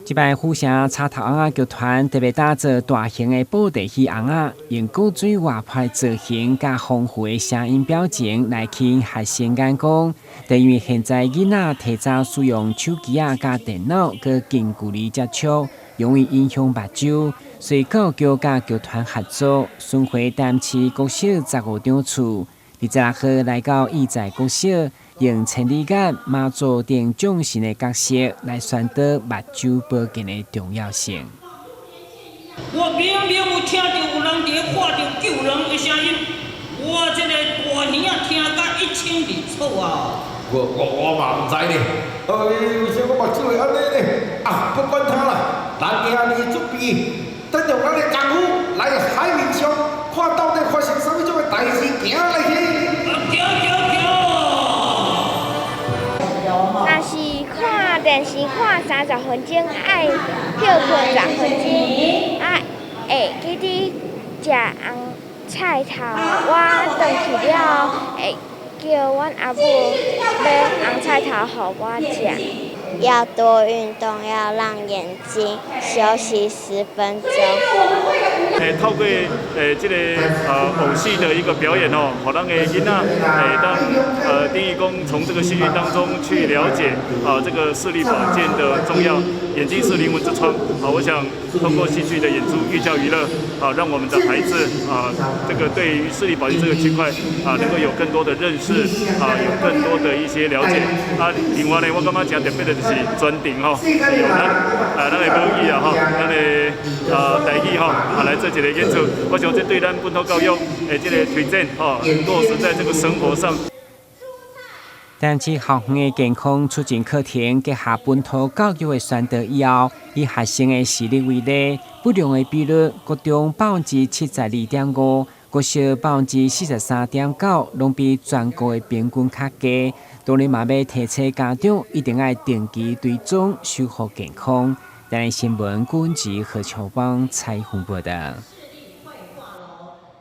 這擺府城插頭尪仔劇團特別打造大型的布袋戲尪仔，用古錐活潑造型佮豐富的聲音表情來吸引學生眼光。但因為現在囡仔提早使用手機仔佮電腦，閣近距離接觸，容易影響目睭，所以教育局佮劇團合作，巡迴台南市國小15場次，26號來到義載國小，用千里眼、媽祖等眾神的角色來宣導目睭保健的重要性。我明明有聽著有人佇咧喊著救人的聲音，我這個大耳仔聽甲一清二楚啊！我嘛毋知呢，哎，為啥我目睭會按呢呢？啊，不管他啦，咱今仔日準備，等用咱的功夫來海面上，看到底發生啥物種的代誌，行來去。行行行！若是看電視看30分鐘，愛歇睏十分鐘，啊，會記得食紅菜頭。我轉去了後，會叫阮阿母買紅菜頭予我食。要多運動，要讓眼睛休息10分鐘。透過這个偶戲的一個表演哦，予咱的囡仔當等於講從這個戲劇當中去了解啊這個視力保健的重要，眼睛是靈魂之窗。啊，我想通過戲劇的演出，寓教於樂，啊，讓我們的孩子啊，這個對於視力保健這個區塊啊，能夠有更多的認識，啊，有更多的一些了解。啊，另外呢，我感覺誠特別的就是專程吼，用咱啊咱的母語啊吼，咱的台語吼啊來做一個演出，我想這對咱本土教育的這個推展吼，落實在這個生活上。台南市校園的健康促進課程結合本土教育的宣導以後，以學生的視力為例，不良的比率國中72.5%，國小43.9%，攏比全國的平均較低。當然嘛欲提醒家長一定愛定期追蹤，守護健康。台南新聞，郭文吉何秋邦採訪報導。